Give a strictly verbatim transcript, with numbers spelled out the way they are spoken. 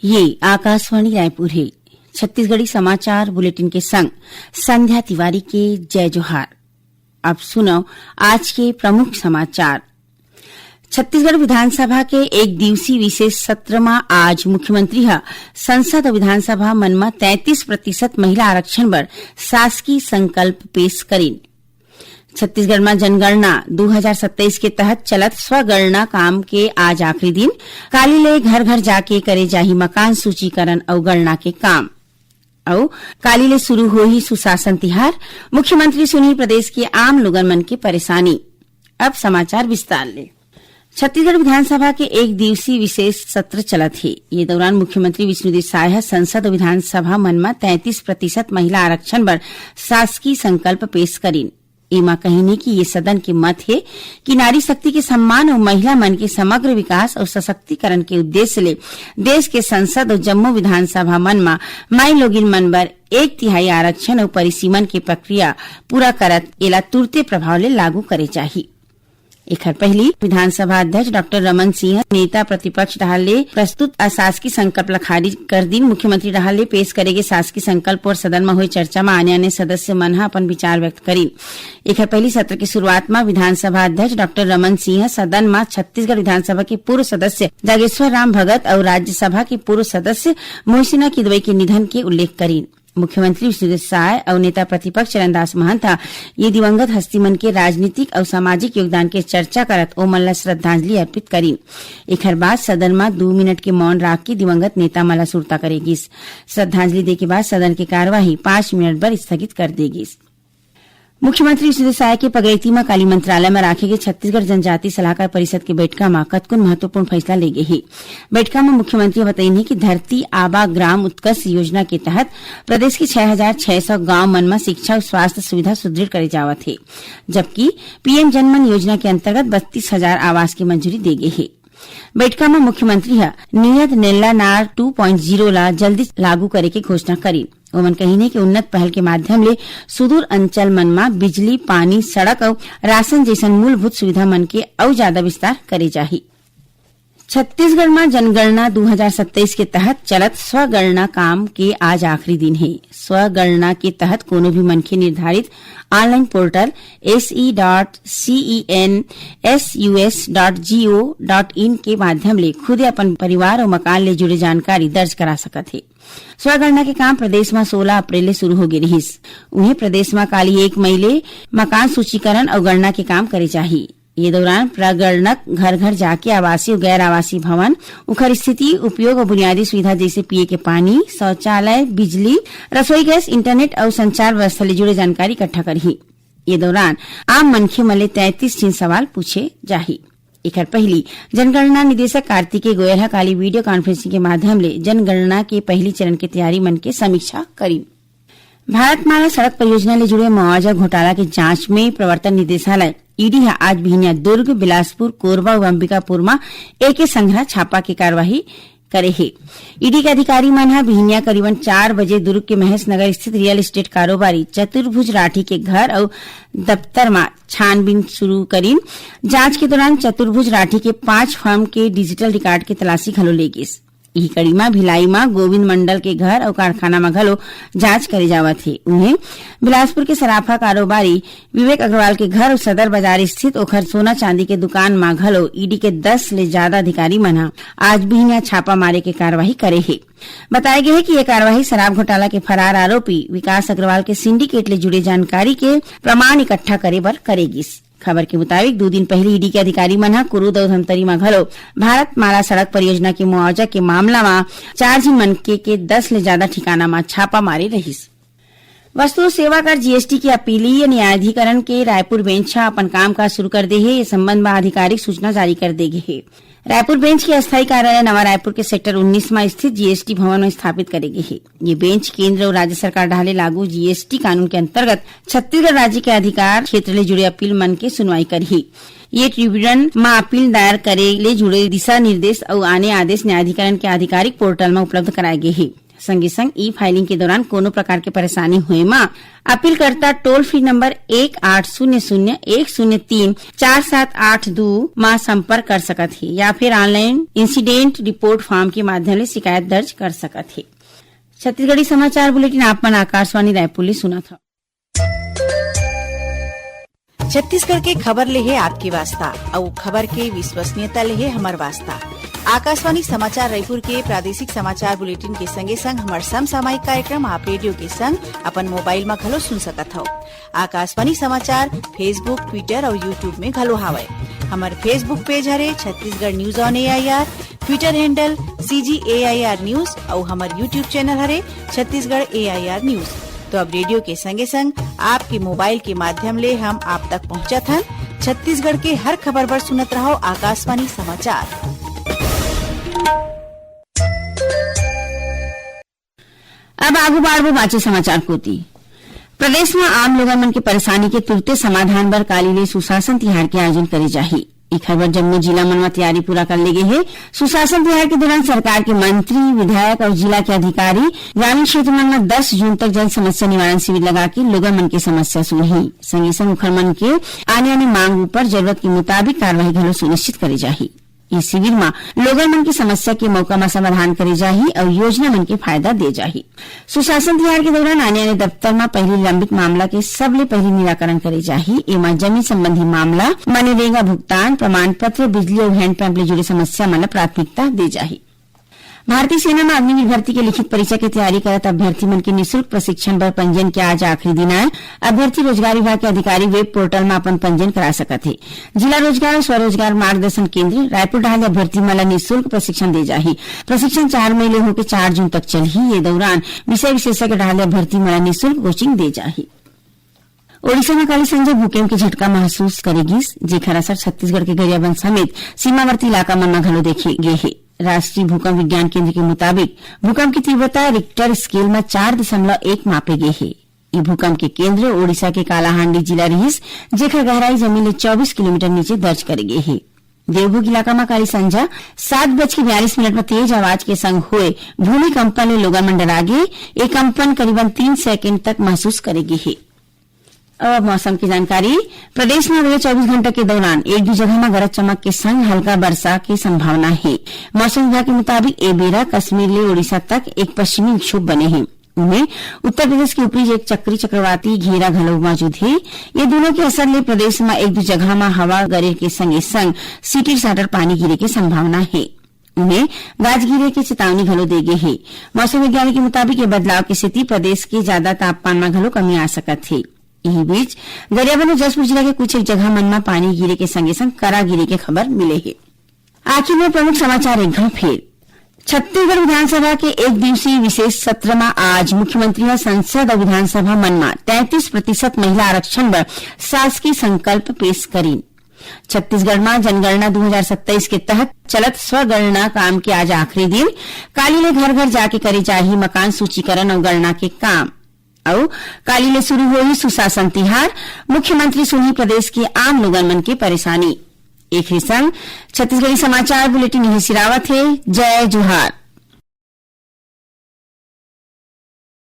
ये आकाशवाणी रायपुर हे। छत्तीसगढ़ी समाचार बुलेटिन के संग संध्या तिवारी के जय जोहार। अब सुनव आज के प्रमुख समाचार। छत्तीसगढ़ विधानसभा के एक दिवसीय विशेष सत्र म आज मुख्यमंत्री ह संसद अउ विधानसभा मन म तैंतीस प्रतिशत महिला आरक्षण बर शासकीय संकल्प पेश करिन। छत्तीसगढ़ म जनगणना दू हजार सत्ताईस के तहत चलत स्वगणना काम के आज आखिरी दिन। काली ले घर-घर जाके करे जाही मकान सूचीकरण अउ गणना के काम। अउ काली ले शुरू होही सुशासन तिहार, मुख्यमंत्री सुनही प्रदेश के आम लोगन मन के परेशानी। अब समाचार विस्तार ले। छत्तीसगढ़ विधानसभा के एक दिवसीय विशेष सत्र चलत हे। ये दौरान मुख्यमंत्री विष्णुदेव साय ह संसद अउ विधानसभा मन म तैंतीस प्रतिशत महिला आरक्षण बर शासकीय संकल्प पेश करिन। एमा कहिन हे कि ये सदन के मत हे कि नारी शक्ति के सम्मान अउ महिला मन के समग्र विकास अउ सशक्तिकरण के उद्देश्य ले देश के संसद अउ जम्मो विधानसभा मन म माई लोगिन मन बर एक तिहाई आरक्षण अउ परिसीमन के प्रक्रिया पूरा करत एला तुरते प्रभाव ले लागू करे जाही। एखर पहिली विधानसभा अध्यक्ष डॉक्टर रमन सिंह नेता प्रतिपक्ष डहार ले प्रस्तुत अशासकीय संकल्प ल खारिज कर दिन। मुख्यमंत्री डहार ले पेश करे गे शासकीय संकल्प और सदन म होए चर्चा म आने-आने सदस्य मन ह अपन विचार व्यक्त करिन। एखर पहिली सत्र के शुरुआत म विधानसभा अध्यक्ष डॉक्टर रमन सिंह ह सदन म छत्तीसगढ़ विधानसभा के पूर्व सदस्य जागेश्वर राम भगत अउ राज्यसभा के पूर्व सदस्य मोहसिना किदवई के निधन के उल्लेख करिन। मुख्यमंत्री विष्णुदेव साय अउ नेता प्रतिपक्ष चरणदास महंत ह ये दिवंगत हस्ती मन के राजनीतिक अउ सामाजिक योगदान के चर्चा करत ओमन ल श्रद्धांजलि अर्पित करिन। एखर बाद सदन म दू मिनट के मौन राख के दिवंगत नेता मन ल सुरता करे गिस। श्रद्धांजलि दे के बाद सदन के कार्यवाही पांच मिनट बर स्थगित कर दे गिस। मुख्यमंत्री विष्णुदेव साय के पगरैती म काली मंत्रालय म राखे गे छत्तीसगढ़ जनजाति सलाहकार परिषद के बैठका म कतकोन महत्वपूर्ण फैसला ले गे हे। बैठका म मुख्यमंत्री ह बतईन हे कि धरती आबा ग्राम उत्कर्ष योजना के तहत प्रदेश के छह हजार छह सौ गांव मन म शिक्षा अउ स्वास्थ्य सुविधा सुदृढ़ करे जावत हे, जबकि पीएम जनमन योजना के अंतर्गत बत्तीस हजार आवास के मंजूरी दे गे हे। बैठका म मुख्यमंत्री ह नियद नेल्ला नार टू पॉइंट जीरो ला जल्दी लागू करे के घोषणा करिन। ओमन कहिन हे कि उन्नत पहल के माध्यम ले सुदूर अंचल मन म बिजली, पानी, सड़क अउ राशन जइसन मूलभूत सुविधा मन के अउ जादा विस्तार करे जाही। छत्तीसगढ़ म जनगणना दू हजार सत्ताईस के तहत चलत स्वगणना काम के आज आखिरी दिन हे। स्वगणना के तहत कोनो भी मनखे निर्धारित online portal SE dot CEN SUS dot GO dot in के माध्यम ले खुदे अपन परिवार अउ मकान ले जुड़े जानकारी दर्ज करा सकत हे। स्वगणना के काम प्रदेश म सोलह अप्रैल ले शुरू होगे रिहिस। उहें, प्रदेश म काली एक मई ले मकान सूचीकरण अउ गणना के काम करे जाही। ये दौरान प्रगणक घर-घर जाके आवासीय अउ गैर आवासीय भवन, उखर स्थिति, उपयोग अउ बुनियादी सुविधा जइसे पीए के पानी, शौचालय, बिजली, रसोई गैस, इंटरनेट अउ संचार व्यवस्था ले जुड़े जानकारी इकट्ठा करही। ये दौरान आम मनखे मन ले तैंतीस झिन सवाल पूछे जाही। एखर पहिली जनगणना निदेशक कार्तिकेय गोयल ह काली वीडियो कॉन्फ्रेंसिंग के माध्यम ले जनगणना के पहिली चरण के तैयारी मन के समीक्षा करिन। भारतमाला सड़क परियोजना ले जुड़े मुआवजा घोटाला के जांच में प्रवर्तन निदेशालय, ईडी, ह आज बिहनिया दुर्ग, बिलासपुर, कोरबा अउ अंबिकापुर म एके संघरा छापा के कार्यवाही करे हे। ईडी के अधिकारी मन ह बिहनिया करीबन चार बजे दुर्ग के महेश नगर स्थित रियल एस्टेट कारोबारी चतुर्भुज राठी के घर अउ दफ्तर म छानबीन शुरू करिन। जांच के दौरान चतुर्भुज राठी के पांच फर्म के डिजिटल रिकॉर्ड के तलाशी घलो ले गिस। इही कड़ी म भिलाई म गोविंद मंडल के घर अउ कारखाना म घलो जांच करे जावत हे। उहें, बिलासपुर के सराफा कारोबारी विवेक अग्रवाल के घर अउ सदर बाजार स्थित ओखर सोना चांदी के दुकान म घलो ईडी के दस ले जादा अधिकारी मन ह आज बिहनिया छापा मारे के कार्रवाई करे हे। बताए गे हे कि ये कार्रवाई शराब घोटाला के फरार आरोपी विकास अग्रवाल के सिंडिकेट ले जुड़े जानकारी के प्रमाण इकट्ठा करे बर करे गिस। खबर के मुताबिक, दू दिन पहिली ईडी के अधिकारी मन ह कुरूद अउ धमतरी म घलो भारत माला सड़क परियोजना के मुआवजा के मामला म चार झिन मनखे के दस ले जादा ठिकाना म छापा मारे रहिस। वस्तु अउ सेवा कर जीएसटी के अपीलीय न्यायाधिकरण के रायपुर बेंच ह अपन कामकाज शुरू कर दे हे। ए संबंध म आधिकारिक सूचना जारी कर दे गे हे। रायपुर बेंच के अस्थायी कार्यालय नवा रायपुर के सेक्टर उन्नीस म स्थित जीएसटी भवन म स्थापित करे गे हे। ये बेंच केंद्र अउ राज्य सरकार डहार ले लागू जीएसटी कानून के अंतर्गत छत्तीसगढ़ राज्य के अधिकार क्षेत्र ले जुड़े अपील मन के सुनवाई करही। ये ट्रिब्यूनल म अपील दायर करे ले जुड़े दिशा निर्देश अउ आने आदेश न्यायाधिकरण के आधिकारिक पोर्टल म उपलब्ध कराए गे हे। संगे संग ई फाइलिंग के दौरान कोनो प्रकार के परेशानी होए मा अपीलकर्ता टोल फ्री नंबर एक आठ शून्य शून्य एक शून्य तीन चार सात आठ दू मा संपर्क कर सकत हे या फिर ऑनलाइन इंसिडेंट रिपोर्ट फॉर्म के माध्यम ले शिकायत दर्ज कर सकत हे। छत्तीसगढ़ी समाचार बुलेटिन आप मन आकाशवाणी रायपुर ले सुनत हव। छत्तीसगढ़ के खबर ले हे आपके वास्ता, अउ खबर के विश्वसनीयता ले हे हमर वास्ता। आकाशवाणी समाचार रायपुर के प्रादेशिक समाचार बुलेटिन के संगे संग हमर समसामयिक कार्यक्रम आप रेडियो के संग अपन मोबाइल म घलो सुन सकत हव। आकाशवाणी समाचार Facebook, Twitter अउ YouTube में घलो हावय। हमर Facebook पेज हरे Chhattisgarh news on AIR, Twitter handle CG AIR news अउ हमर YouTube चैनल हरे छत्तीसगढ़ एआईआर न्यूज। तो अब रेडियो के संगे संग आपके मोबाइल के माध्यम ले हम आप तक पहुंचत हन। छत्तीसगढ़ के हर खबर बर सुनत रहव आकाशवाणी समाचार। अब आगू बाढ़बो बाचे समाचार कोती। प्रदेश म आम लोगन मन के परेशानी के तुरते समाधान बर काली ले सुशासन तिहार के आयोजन करे जाही। एखर बर जम्मो जिला मन म तैयारी पूरा कर ले गे हे। सुशासन तिहार के दौरान सरकार के मंत्री, विधायक अउ जिला के अधिकारी ग्रामीण क्षेत्र मन म दस जून तक जन समस्या निवारण शिविर लगा के लोगन मन के समस्या सुनही। संगे संग उखर मन के आने-आने मांग ऊपर जरूरत के मुताबिक कार्रवाई घलो सुनिश्चित करे जाही। ये शिविर म लोगन मन के समस्या के मौका म समाधान करे जाही अउ योजना मन के फायदा दे जाही। सुशासन तिहार के दौरान आने-आने दफ्तर म पहिली लंबित मामला के सबले पहिली निराकरण करे जाही। एमा जमीन संबंधी मामला, मनरेगा भुगतान, प्रमाण पत्र, बिजली अउ हैंडपंप ले जुड़े समस्या मन ल प्राथमिकता दे जाही। भारतीय सेना म अग्निवीर भर्ती के लिखित परीक्षा के तैयारी करत अभ्यर्थी मन के निशुल्क प्रशिक्षण बर पंजीयन के आज आखिरी दिन आय। अभ्यर्थी रोजगार विभाग के अधिकारी वेब पोर्टल म अपन पंजीयन करा सकत हे। जिला रोजगार अउ स्वरोजगार मार्गदर्शन केंद्र रायपुर डहार ले अभ्यर्थी मन ल निशुल्क प्रशिक्षण दे जाही। प्रशिक्षण चार मई ले होके चार जून तक चलही। ये दौरान विषय विशेषज्ञ डहार ले अभ्यर्थी मन ल निशुल्क कोचिंग दे जाही। ओडिशा म काली संझा भूकंप के झटका महसूस करे गिस, जेखर असर छत्तीसगढ़ के गरियाबंद समेत सीमावर्ती इलाका मन म घलो देखे गे हे। राष्ट्रीय भूकंप विज्ञान केंद्र के मुताबिक, भूकंप की तीव्रता रिक्टर स्केल म चार दशमलव एक मापे गे हे। ये भूकंप के केंद्र ओडिशा के कालाहांडी जिला रिहिस, जेखर गहराई जमीन ले चौबीस किलोमीटर नीचे दर्ज करे गे हे। देवभोग इलाका म काली संझा सात बज के बयालीस मिनट म तेज आवाज के संग होए भूमिकंपन ले लोगन मन डरा गे। ये कंपन करीबन तीन सेकंड तक महसूस करे गे हे। अब मौसम की जानकारी। प्रदेश में अगले चौबीस घंटा के दौरान एक दू जगह में गरज चमक के संग हल्का बरसा के संभावना हे। मौसम विभाग के मुताबिक, ए बेरा कश्मीर ले उड़ीसा तक एक पश्चिमी विक्षोभ बने हे। उन्हें उत्तर प्रदेश के ऊपरी एक चक्री चक्रवाती घेरा घलो मौजूद हे। ये दोनों के असर ले प्रदेश में एक दू जगह में हवा गरज के संगे संग सीटी साटर पानी गिरे के संभावना हे। उन्हें गाज गिरे के चेतावनी घलो दे गे हे। मौसम विज्ञानी के मुताबिक, ये बदलाव के सेती प्रदेश के ज्यादा तापमान म घलो कमी आ सकत हे। इही बीच, गरियाबंद अउ जशपुर जिला के कुछ एक जगह मन म पानी गिरे के संगे संग करा गिरे के खबर मिले हे। आखिर में प्रमुख समाचार एक घाव फेर। छत्तीसगढ़ विधानसभा के एक दिवसीय विशेष सत्र म आज मुख्यमंत्री ह संसद अउ विधानसभा मन म तैंतीस प्रतिशत महिला आरक्षण बर शासकीय संकल्प पेश करीन। छत्तीसगढ़ म जनगणना दू हजार सत्ताईस के तहत चलत स्वगणना काम के आज आखिरी दिन। काली ले घर घर जाके करे जाही मकान सूचीकरण अउ गणना के काम। अउ काली ले शुरू होही सुशासन तिहार, मुख्यमंत्री सुनही प्रदेश के आम लोगन मन के परेशानी। एखरे संग छत्तीसगढ़ी समाचार बुलेटिन इही सिरावत हे। जय जोहार।